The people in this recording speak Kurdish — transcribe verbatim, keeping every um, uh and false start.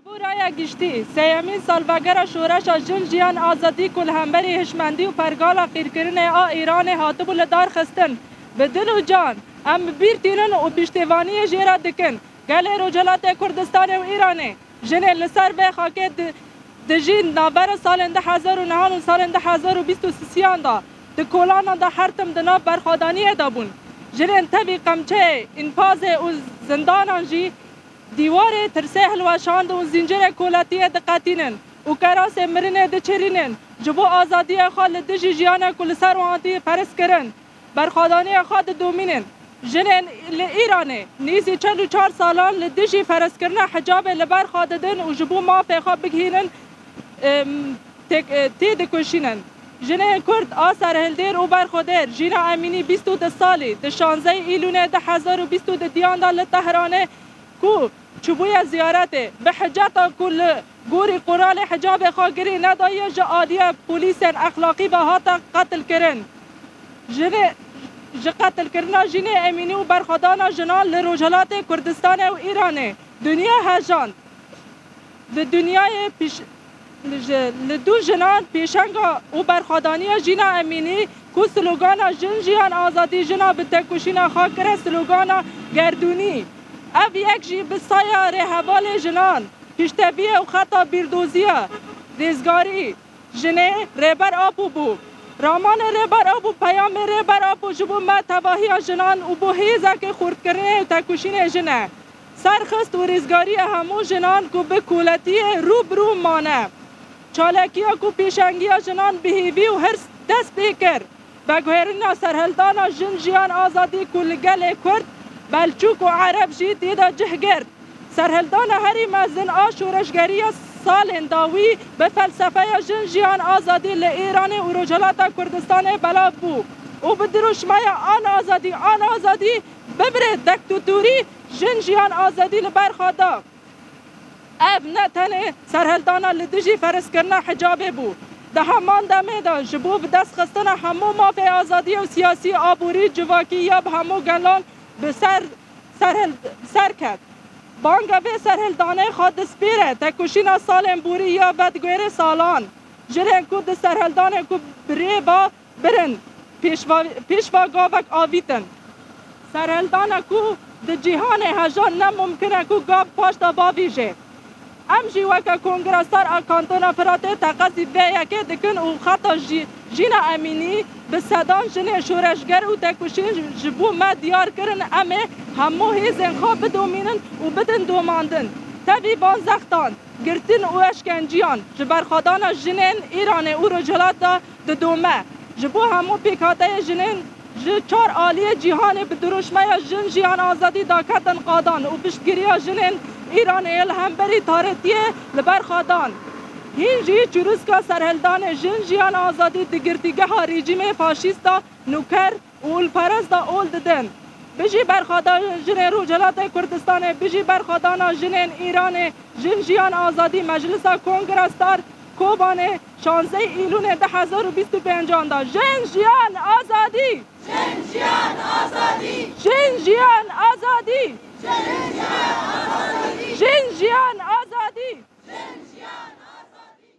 Bo raya giştî, sêyemîn salvegera şoreşa Jin Jiyan Azadî ku li hemberî hişmendî û pergala qîrkirinê a Îranê hatibû li dar xistin, bi dil û can, em bi bîr tînin û piştêvaniyê jê re dikin. Gelê Rojhilatê Kurdistanê û Îranê jinên li ser vê xakê di-, dijîn navbera salên du hezar û nehan û salên du hezar û bîst û sisiyan de di kolanan de her tim di nav berxwedaniyê de bûn. Jinên tevî qemçeyê, înpazê û zindanan jî dîwarê tirsê hilweşand û zincirê koletiyê diqetînin û kerasê mirinê diçirînin, ji bo azadiya xwe li dijî jiyana ku li ser wan hatî ferz kirin, berxwedaniya xwe didomînin. Jinên li Îranê nêzî çil û çar salan li dijî ferzkirina hicabê li ber xwe didin û ji bo mafê xwe bigihînin, em, têk-, e, têdikoşînin. Jinên Kurd a serhildêr û berxwedêr Jîna Emînî bîst û du salî di şanzeyê Îlûnê du hezar û bîst û du diyan de li Tehranê ku çûbûye ziyaretê, bi hiceta ku li gorî quralê hicabê xwe girê nedaye, ji aliyê polîsên exlaqî ve hate qetilkirin. Jinê, ji qetilkirina Jînê Emînî û berxwedana jinan li Rojhilatê Kurdistanê û Îranê dinya hejand. Li dinyayê pîş-, li ji, li du jinan pêşenga û berxwedaniya Jîna Emînî ku slogana Jin Jiyan Azadî jina bi tekoşîna xwe kire slogana gerdûnî. Ev yek jî bi saya rêhevalê jinan, pişteviyê û xeta bîrdoziya Rêzgarî Jinê Rêber Apo bû. Ramanê Rêber Apo, peyamê Rêber Apo ji bo me tevahiya jinan û bo hêzeke xurtkirinê û tekoşînê jin e. Serxist û rêzgariya hemû jinan ku bi koletiyê rû bi rû mane. Çalakiya ku pêşengiya jinan bi hêvî û hirs dest pê kir. Veguherîna serhildana Jin Jiyan Azadî ku li gelê Kurd, Belçûk û Ereb jî tê de cih girt. Serhildana herî mezin a şoreşgeriya salên dawî bi felsefeya Jin Jiyan Azadî li Îranê û Rojhilata Kurdistanê belav bû û bi dirûşmeya An Azadî, An Azadî, bibire diktatorî, Jin Jiyan Azadî li ber xwe da. Ev ne tenê serhildana li dijî ferzkirina hicabê bû. Di heman demê de ji bo bi dest xistina hemû mafê azadiyê û siyasî, aborî, civakî ya bi hemû gelan bi ser, serhil-, ser ket. Banga vê serhildanê xwe dispêre tekoşîna salên borî ya vedigwêrê salan. Jinên Kurd di serhildanê ku bi rê ve birin, pêşva-, pêşva gavek avîtin. Serhildana ku di cîhanê hejan ne mumkin e ku gav paş de bavîje. Em jî weke Kongra Star a Kantona Firatê teqezî vê yekê dikin û xeta jî, Jîna Emînî bi sedan jinê şoreşger û tekoşîn ji bo me diyar kirin, em ê hemû hêzên xwe bidomînin û bidin domandin. Tevî van zextan, girtin û eşkenciyan ji berxwedana jinên Îranê û Rojhilat de didome. Ji bo hemû pêkhateyê jinên ji çar aliyê cîhanê bi dirûşmeya Jin Jiyan Azadî daketin qadan û piştgiriya jinên Îranê li hemberî tarîtiyê li ber xwe dan. Hîn jî çirûska serhildanê Jin Jiyan Azadî di girtîgeha rejîmê faşîsta nûker û olperest de ol didin. Bijî berxwedana jinên Rojhilatê Kurdistanê, bijî berxwedana jinên Îranê, Jin Jiyan Azadî, Meclisa Kongra Star Kobanê, şanzeyê Îlûnê du hezar û bîst û pêncan de. Jin Jiyan Azadî! Jin Jiyan Azadî! Jin Jiyan Azadî! Jin Jiyan